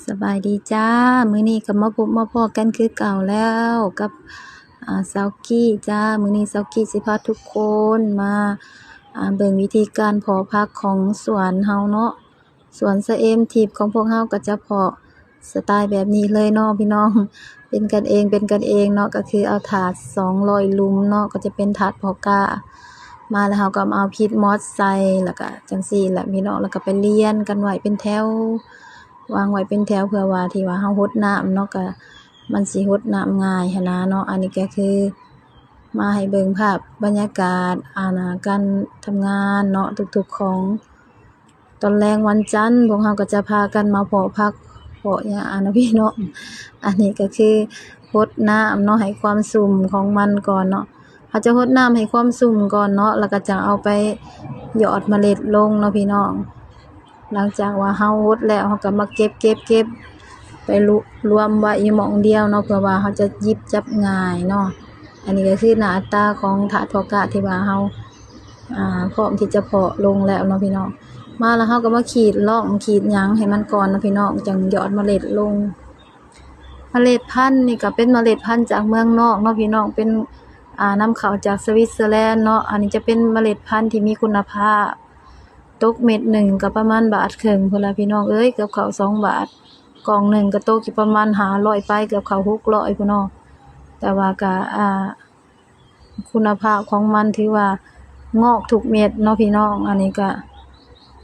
ສະບາຍດີຈ້າ ມື້ນີ້ກໍມາພົບມາພໍ້ກັນຄືເກົ່າແລ້ວກັບ ອາ ສາວກີ້ຈ້າ. ມື້ນີ້ສາວກີ້ຊິພາທຸກຄົນມາ ອາ ເບິ່ງວິທີການເພາະຜັກຂອງສວນເຮົາເນາະ. ສວນຊະເອມທິບຂອງພວກເຮົາກໍຈະເພາະສະໄຕແບບນີ້ເລີຍເນາະພີ່ນ້ອງ, ເປັນກັນເອງ ເປັນກັນເອງເນາະ, ກໍຄືເອົາຖາດສອງຮ້ອຍລຸ່ມເນາະ, ກໍຈະເປັນຖາດເພາະກ້າ ມາແລ້ວເຮົາກໍມາເອົາພີດມອດໃສ່ ແລ້ວກໍຈັ່ງຊີ້ແຫຼະພີ່ນ້ອງ, ແລ້ວກໍໄປລຽນກັນໄວ້ເປັນແຖວ ວາງໄວ້ເປັນແຖວ ເພື່ອວ່າທີ່ວ່າເຮົາຫົດນ້ຳເນາະ ກໍມັນຊິຫົດນ້ຳງ່າຍຫັ້ນນະເນາະ. ອັນນີ້ກໍຄືມາໃຫ້ເບິ່ງພາບບັນຍາກາດ ອັນນາ ການທຳງານເນາະ ທຸກໆຂອງ ຕອນແລງວັນຈັນ ພວກເຮົາກໍຈະພາກັນມາເພາະຜັກເພາະຫຍ້າເນາະພີ່ນ້ອງ. ອັນນີ້ກໍຄືຫົດນ້ຳເນາະ ໃຫ້ຄວາມຊຸ່ມຂອງມັນກ່ອນເນາະ, ເຮົາຈະຫົດນ້ຳໃຫ້ຄວາມຊຸ່ມກ່ອນເນາະ ແລ້ວກໍຈັ່ງເອົາໄປຫຍອດເມລັດລົງເນາະພີ່ນ້ອງ. ຫຼັງຈາກວ່າເຮົາຫົດແລ້ວ ເຮົາກໍມາເກັບເກັບເກັບໄປລວມໄວ້ຢູ່ໝ່ອງດຽວເນາະ ເພື່ອວ່າເຮົາຈະຫຍິບຈັບງ່າຍເນາະ. ອັນນີ້ກໍຄືໜ້າຕາຂອງຖາດເພາະກ້າທີ່ວ່າເຮົາ ອາ ພ້ອມທີ່ຈະເພາະລົງແລ້ວເນາະພີ່ນ້ອງ. ມາແລ້ວເຮົາກໍມາຂີດຮ່ອງຂີດຫຍັງໃຫ້ມັນກ່ອນເນາະພີ່ນ້ອງ, ຈັ່ງຫຍອດເມລັດລົງ. ເມລັດພັນນີ້ກໍເປັນເມລັດພັນຈາກເມືອງນອກເນາະພີ່ນ້ອງ, ເປັນ ອາ ນຳເຂົ້າຈາກສະວິດເຊີແລນເນາະ. ອັນນີ້ຈະເປັນເມລັດພັນທີ່ມີຄຸນນະພາບ, ຕົກເມັດໜຶ່ງກໍປະມານບາດເຄິ່ງພຸ້ນລະພີ່ນ້ອງເອີຍ, ເກືອບເຂົ້າສອງບາດ, ກ່ອງໜຶ່ງກໍຕົກຢູ່ປະມານຫ້າຮ້ອຍປາຍ ເກືອບເຂົ້າຫົກຮ້ອຍພຸ້ນເນາະ. ແຕ່ວ່າກໍ ອາ ຄຸນນະພາບຂອງມັນຖືວ່າງອກທຸກເມັດເນາະພີ່ນ້ອງ. ອັນນີ້ກະ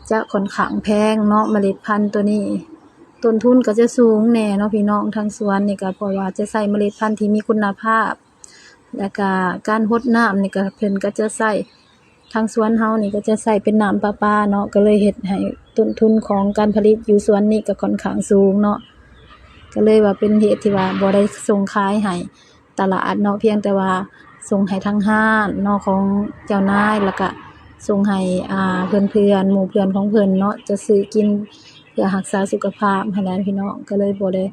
ຈະຂ້ອນຂ້າງແພງເນາະ ເມລັດພັນໂຕນີ້, ຕົ້ນທຶນກໍຈະສູງແດ່ເນາະພີ່ນ້ອງ. ທາງສວນນີ້ກະເພາະວ່າຈະໃຊ້ເມລັດພັນທີ່ມີຄຸນນະພາບ ແລ້ວກະການຫົດນ້ຳນີ້ກະເພິ່ນກໍຈະໃຊ້ ທາງສວນເຮົານີ້ກໍຈະໃຊ້ເປັນນ້ຳປະປາເນາະ, ກໍເລີຍເຮັດໃຫ້ຕົ້ນທຶນຂອງການຜະລິດຢູ່ສວນນີ້ກໍຂ້ອນຂ້າງສູງເນາະ. ກໍເລີຍວ່າເປັນເຫດທີ່ວ່າບໍ່ໄດ້ສົ່ງຂາຍໃຫ້ຕະຫຼາດເນາະ, ພຽງແຕ່ວ່າສົ່ງໃຫ້ທາງຮ້ານເນາະຂອງເຈົ້ານາຍ, ແລ້ວກະສົ່ງໃຫ້ ອ່າ ເພື່ອນໆ ໝູ່ເພື່ອນຂອງເພິ່ນເນາະ ຈະຊື້ກິນເພື່ອຮັກສາສຸຂະພາບຫັ້ນແຫຼະພີ່ນ້ອງ. ກໍເລີຍບໍ່ໄດ້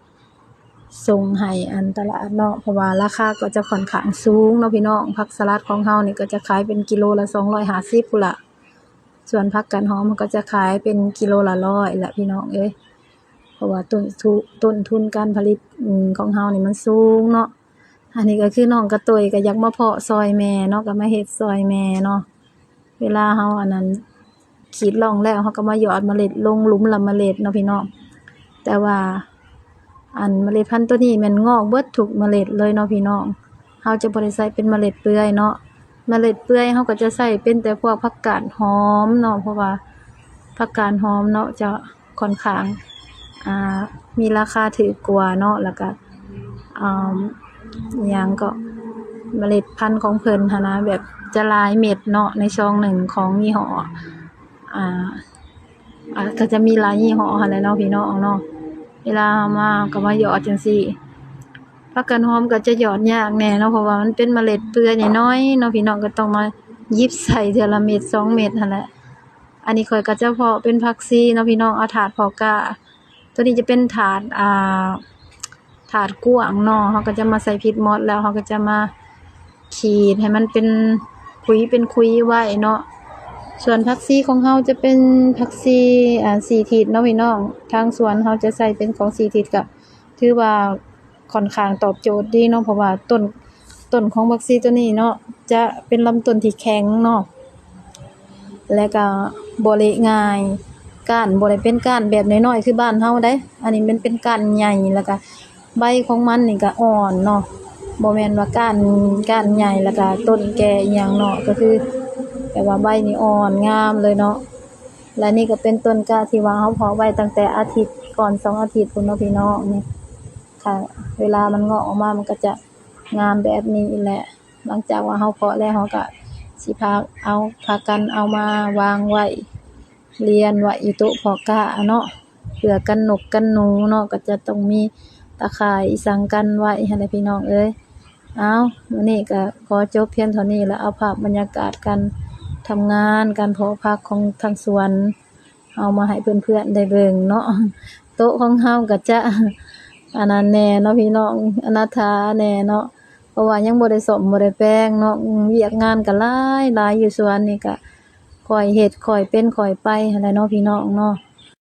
ສົ່ງໃຫ້ອັນຕະຫຼາດເນາະ, ເພາະວ່າລາຄາກໍຈະຂ້ອນຂ້າງສູງເນາະພີ່ນ້ອງ. ຜັກສະລັດຂອງເຮົານີ້ກໍຈະຂາຍເປັນກິໂລລະສອງຮ້ອຍຫ້າສິບພຸ້ນລະ, ສ່ວນຜັກກາດຫອມເຮົາກໍຈະຂາຍເປັນກິໂລລະຮ້ອຍລະພີ່ນ້ອງເອີຍ, ເພາະວ່າຕົ້ນທຸ ຕົ້ນທຶນການຜະລິດ ອືມ ຂອງເຮົານີ້ມັນສູງເນາະ. ອັນນີ້ກໍຄືນ້ອງກະໂຕຍກໍຢາກມາເພາະຊ່ອຍແມ່ເນາະ, ກໍມາເຮັດຊ່ອຍແມ່ເນາະ. ເວລາເຮົາອັນນັ້ນ ຂີດຮ່ອງແລ້ວ ເຮົາກໍມາຫຍອດເມລັດລົງ ຫຼຸມລະເມລັດເນາະພີ່ນ້ອງ. ແຕ່ວ່າອັນເມລັດພັນໂຕນີ້ແມ່ນງອກເບິດທຸກເມລັດເລີຍເນາະພີ່ນ້ອງ, ເຮົາຈະບໍ່ໄດ້ໃຊ້ເປັນເມລັດເປື່ອຍເນາະ. ເມລັດເປື່ອຍເຮົາກໍຈະໃຊ້ເປັນແຕ່ພວກຜັກກາດຫອມເນາະ, ເພາະວ່າຜັກກາດຫອມເນາະ ຈະ ຂ້ອນຂ້າງ ອ່າ ມີລາຄາຖືກກວ່າເນາະ, ແລ້ວກະ ອ່າ ອີ່ຫຍັງເກາະ ເມລັດພັນຂອງເພິ່ນຫັ້ນນະ ແບບຈະຫຼາຍເມັດເນາະ ໃນຊອງໜຶ່ງຂອງຍີ່ຫໍ້ ອ່າ ອ່າ ກໍຈະມີຫຼາຍຍີ່ຫໍ້ຫັ້ນແຫຼະເນາະພີ່ນ້ອງເນາະ. ເວລາເຮົາມາ ເຮົາກໍມາຫຍອດຈັ່ງຊີ້, ຜັກກາດຫອມກໍຈະຫຍອດຍາກແດ່ເນາະ ເພາະວ່າມັນເປັນເມລັດເປື່ອຍນ້ອຍໆເນາະ, ພີ່ນ້ອງກໍຕ້ອງມາຫຍິບໃສ່ເທື່ອລະເມັດສອງເມັດຫັ້ນແຫຼະ. ອັນນີ້ຂ້ອຍກໍຈະເພາະເປັນຜັກຊີເນາະພີ່ນ້ອງ, ເອົາຖາດເພາະກ້າ. ຕົວນີ້ຈະເປັນຖາດ ອ່າ ຖາດກວ້າງເນາະ, ເຮົາກໍຈະມາໃສ່ພີດມອດ ແລ້ວເຮົາກໍຈະມາຂີດໃຫ້ມັນເປັນຂຸຍເປັນຂຸຍໄວ້ເນາະ. ສ່ວນຜັກຊີຂອງເຮົາຈະເປັນຜັກຊີ ອ່າ ສີ່ທິດເນາະພີ່ນ້ອງ, ທາງສວນເຮົາຈະໃຊ້ເປັນຂອງສີ່ທິດ ກໍຖືວ່າ ຂ້ອນຂ້າງຕອບໂຈດດີເນາະ, ເພາະວ່າຕົ້ນ ຕົ້ນຂອງບັກຊີໂຕນີ້ເນາະ ຈະເປັນລຳຕົ້ນທີ່ແຂງເນາະ ແລະກະບໍ່ເລະງ່າຍ, ກ້ານບໍ່ໄດ້ເປັນກ້ານແບບນ້ອຍໆຄືບ້ານເຮົາໃດ, ອັນນີ້ມັນເປັນກ້ານໃຫຍ່ ແລ້ວກະໃບຂອງມັນນີ້ກະອ່ອນເນາະ, ບໍ່ແມ່ນວ່າກ້ານ ກ້ານໃຫຍ່ແລ້ວກະຕົ້ນແກ່ອີ່ຫຍັງເນາະ, ກໍຄືແບບວ່າໃບນີ້ອ່ອນງາມເລີຍເນາະ. ແລະນີ້ກໍເປັນຕົ້ນກ້າທີ່ວ່າເຮົາເພາະໄວ້ຕັ້ງແຕ່ອາທິດກ່ອນສອງອາທິດພຸ້ນເນາະພີ່ນ້ອງ, ນີ້ ຖ້າເວລາມັນງອກອອກມາ ມັນກໍຈະງາມແບບນີ້ແຫຼະ. ຫຼັງຈາກວ່າເຮົາເພາະແລ້ວ ເຮົາກໍຊິພາ ເອົາ ພາກັນເອົາມາວາງໄວ້ ລຽນໄວ້ຢູ່ໂຕະເພາະກ້າເນາະ, ເພື່ອກັນນົກກັນໜູເນາະ, ກໍຈະຕ້ອງມີຕາຂ່າຍອີ່ສັງກັນໄວ້ຫັ້ນແຫຼະພີ່ນ້ອງເອີຍ. ເອົາ ມື້ນີ້ກໍຂໍຈົບພຽງເທົ່ານີ້ລະ, ເອົາພາບບັນຍາກາດການທຳງານ ການເພາະຜັກຂອງທາງສວນ ເອົາມາໃຫ້ເພື່ອນໆໄດ້ເບິ່ງເນາະ. ໂຕະຂອງເຮົາກໍຈະ ອັນນັ້ນແດ່ເນາະພີ່ນ້ອງ, ອະນາຖາແດ່ເນາະ, ເພາະວ່າຍັງບໍ່ໄດ້ສ້ອມບໍ່ໄດ້ແປງເນາະ. ວຽກງານກໍຫຼາຍໆ ຢູ່ສວນນີ້ກໍຄ່ອຍເຮັດຄ່ອຍເປັນຄ່ອຍໄປຫັ້ນແຫຼະເນາະພີ່ນ້ອງເນາະ.